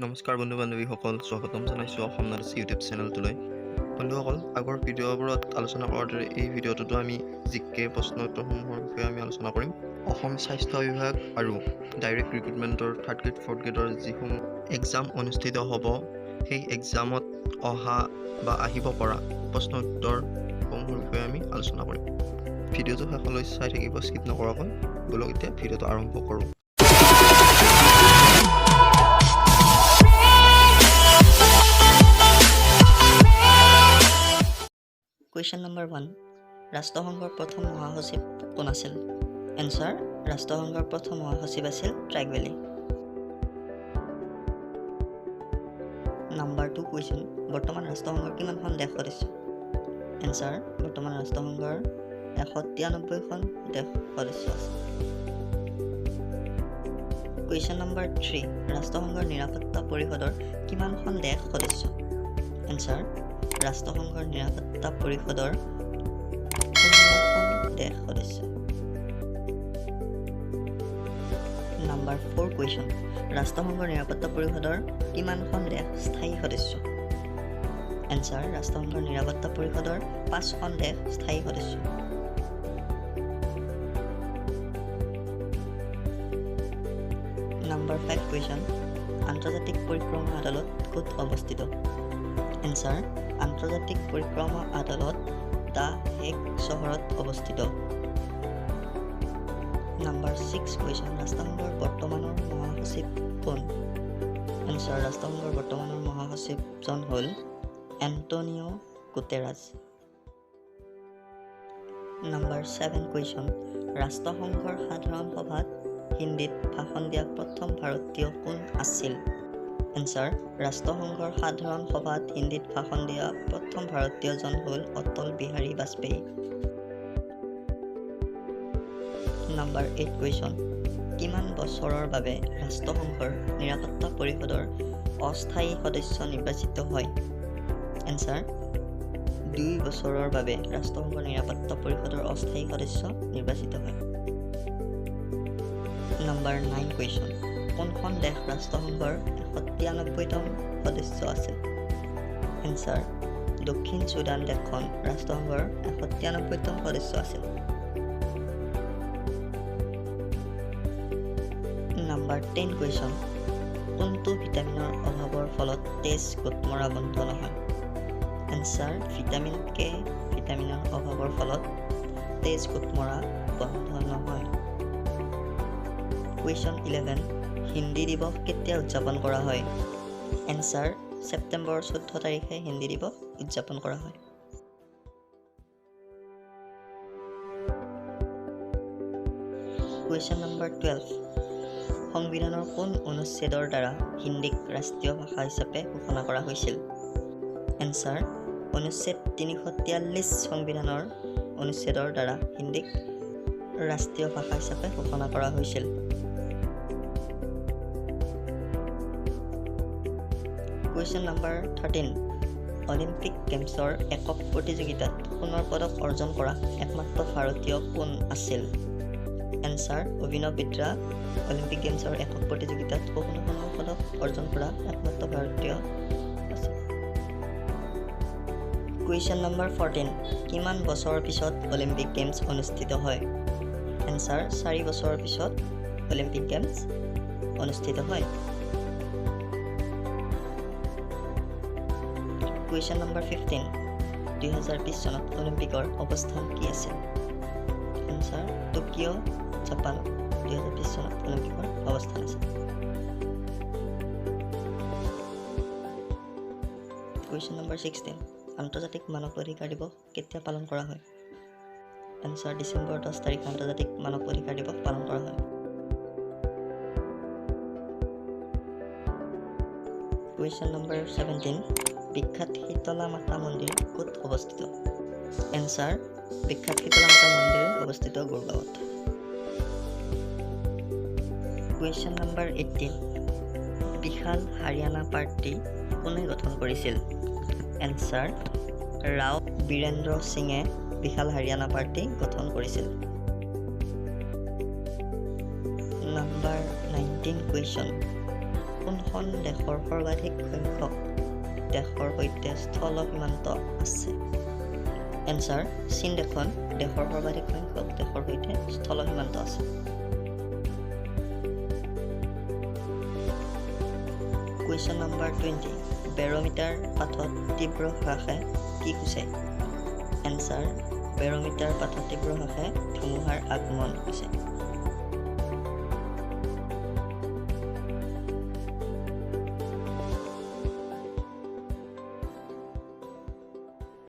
নমস্কাৰ বন্ধু বান্ধৱীসকল, স্বাগতম জনাইছোঁ অসম নলেজ ইউটিউব চেনেলটোলৈ। বন্ধুসকল, আগৰ ভিডিঅ'বোৰত আলোচনা কৰাৰ দৰে এই ভিডিঅ'টোতো আমি জিকে প্ৰশ্ন উত্তৰসমূহৰ বিষয়ে আমি আলোচনা কৰিম। অসম স্বাস্থ্য বিভাগ আৰু ডাইৰেক্ট ৰিক্ৰুটমেণ্টৰ থাৰ্ড গ্ৰেড, ফ'ৰ্থ গ্ৰেডৰ যিসমূহ এক্সাম অনুষ্ঠিত হ'ব, সেই এক্সামত অহা বা আহিব পৰা প্ৰশ্ন উত্তৰসমূহৰ বিষয়ে আমি আলোচনা কৰিম। ভিডিঅ'টো শেষলৈ চাই থাকিব স্কিপ নকৰাকৈ। ব'লক, এতিয়া ভিডিঅ'টো আৰম্ভ কৰোঁ। কুৱেশ্যন নম্বৰ 1, ৰাষ্ট্ৰসংঘৰ প্ৰথম মহাসচিব কোন আছিল? এনচাৰ, ৰাষ্ট্ৰসংঘৰ প্ৰথম মহাসচিব আছিল ট্ৰাইগভেলি। নাম্বাৰ 2 কুৱেশ্যন, বৰ্তমান ৰাষ্ট্ৰসংঘৰ কিমানখন দেশ সদস্য? এনচাৰ, বৰ্তমান ৰাষ্ট্ৰসংঘৰ 193খন দেশ সদস্য আছে। কুৱেশ্যন নম্বৰ 3, ৰাষ্ট্ৰসংঘৰ নিৰাপত্তা পৰিষদৰ কিমানখন দেশ সদস্য? এনচাৰ, ৰাষ্ট্ৰসংঘৰ নিৰাপত্তা পৰিষদৰ 15খন দেশ সদস্য। নাম্বাৰ 4 কুৱেশ্যন, ৰাষ্ট্ৰসংঘৰ নিৰাপত্তা পৰিষদৰ কিমানখন দেশ স্থায়ী সদস্য? এনচাৰ, ৰাষ্ট্ৰসংঘৰ নিৰাপত্তা পৰিষদৰ পাঁচখন দেশ স্থায়ী সদস্য। নাম্বাৰ 5 কুৱেশ্যন, আন্তৰ্জাতিক পৰিক্ৰমা আদালত ক'ত অৱস্থিত? এনচাৰ, আন্তৰ্জাতিক পৰিক্ৰমা আদালত the Hague চহৰত অৱস্থিত। নাম্বাৰ 6 কুৱেশ্যন, ৰাষ্ট্ৰসংঘৰ বৰ্তমানৰ মহাসচিব কোন? এনচাৰ, ৰাষ্ট্ৰসংঘৰ বৰ্তমানৰ মহাসচিবজন হ'ল এণ্টনিঅ' গুটেৰাছ। নাম্বাৰ 7 কুৱেশ্যন, ৰাষ্ট্ৰসংঘৰ সাধাৰণ সভাত হিন্দীত ভাষণ দিয়া প্ৰথম ভাৰতীয় কোন আছিল? এনচাৰ, ৰাষ্ট্ৰসংঘৰ সাধাৰণ সভাত হিন্দীত ভাষণ দিয়া প্ৰথম ভাৰতীয়জন হ'ল অটল বিহাৰী বাজপেয়ী। নাম্বাৰ 8 কুৱেশ্যন, কিমান বছৰৰ বাবে ৰাষ্ট্ৰসংঘৰ নিৰাপত্তা পৰিষদৰ অস্থায়ী সদস্য নিৰ্বাচিত হয়? এনচাৰ, 2 বছৰৰ বাবে ৰাষ্ট্ৰসংঘৰ নিৰাপত্তা পৰিষদৰ অস্থায়ী সদস্য নিৰ্বাচিত হয়। নাম্বাৰ 9 কুৱেশ্যন, কোনখন দেশ ৰাষ্ট্ৰসংঘৰ 193তম সদস্য আছিল? এনচাৰ, দক্ষিণ চুডান দেশখন ৰাষ্ট্ৰসংঘৰ 193তম সদস্য আছিল। নাম্বাৰ 10 কুৱেশ্যন, কোনটো ভিটামিনৰ অভাৱৰ ফলত তেজ গোট মৰা বন্ধ নহয়? এনচাৰ, ভিটামিন কে ভিটামিনৰ অভাৱৰ ফলত তেজ গোট মৰা বন্ধ নহয়। কুৱেশ্যন 11, হিন্দী দিৱস কেতিয়া উদযাপন কৰা হয়? এনচাৰ, ছেপ্টেম্বৰ 14 তাৰিখে হিন্দী দিৱস উদযাপন কৰা হয়। কুৱেশ্যন নম্বৰ 12, সংবিধানৰ কোন অনুচ্ছেদৰ দ্বাৰা হিন্দীক ৰাষ্ট্ৰীয় ভাষা হিচাপে ঘোষণা কৰা হৈছিল? এনচাৰ, অনুচ্ছেদ 343 সংবিধানৰ অনুচ্ছেদৰ দ্বাৰা হিন্দীক ৰাষ্ট্ৰীয় ভাষা হিচাপে ঘোষণা কৰা হৈছিল। কুৱেশ্যন নম্বৰ 13, অলিম্পিক গেমছৰ একক প্ৰতিযোগিতাত সোণৰ পদক অৰ্জন কৰা একমাত্ৰ ভাৰতীয় কোন আছিল? এনচাৰ, অভিনৱ বিদ্ৰা অলিম্পিক গেমছৰ একক প্ৰতিযোগিতাত সোণৰ পদক অৰ্জন কৰা একমাত্ৰ ভাৰতীয় আছিল। কুৱেশ্যন নম্বৰ 14, কিমান বছৰৰ পিছত অলিম্পিক গেমছ অনুষ্ঠিত হয়? এনচাৰ, 4 বছৰৰ পিছত অলিম্পিক গেমছ অনুষ্ঠিত হয়। কুৱেশ্যন নম্বৰ 15, 2020 চনত অলিম্পিকৰ অৱস্থান কি আছিল? এনচাৰ, টকিঅ', জাপানত 2020 চনত অলিম্পিকৰ অৱস্থান আছিল। কুৱেশ্যন নম্বৰ 16, আন্তৰ্জাতিক মানৱ অধিকাৰ দিৱস কেতিয়া পালন কৰা হয়? এনচাৰ, ডিচেম্বৰ 10 তাৰিখে আন্তৰ্জাতিক মানৱ অধিকাৰ দিৱস পালন কৰা হয়। কুৱেশ্যন নম্বৰ 17, বিখ্যাত শীতলা মাতা মন্দিৰ ক'ত অৱস্থিত? এনচাৰ, বিখ্যাত শীতলা মাতা মন্দিৰ অৱস্থিত গুৰগাঁৱত। কুৱেশ্যন নম্বৰ 18, বিশাল হাৰিয়ানা পাৰ্টি কোনে গঠন কৰিছিল? এনচাৰ, ৰাও বীৰেন্দ্ৰ সিঙে বিশাল হাৰিয়ানা পাৰ্টি গঠন কৰিছিল। নাম্বাৰ 19 কুৱেশ্যন, কোনখন দেশৰ সৰ্বাধিক সংখ্যক দেশৰ সৈতে স্থল সীমান্ত আছে? এনচাৰ চীন দেশখন দেশৰ সৰ্বাধিক সংখ্যক দেশৰ সৈতে স্থল সীমান্ত আছে। কুৱেশ্যন নম্বৰ 20, বেৰ'মিটাৰ পাঠত তীব্ৰ হ্ৰাসে কি সূচায়? এনচাৰ বেৰ'মিটাৰ পাঠত তীব্ৰ হ্ৰাসে ধুমুহাৰ আগমন সূচায়।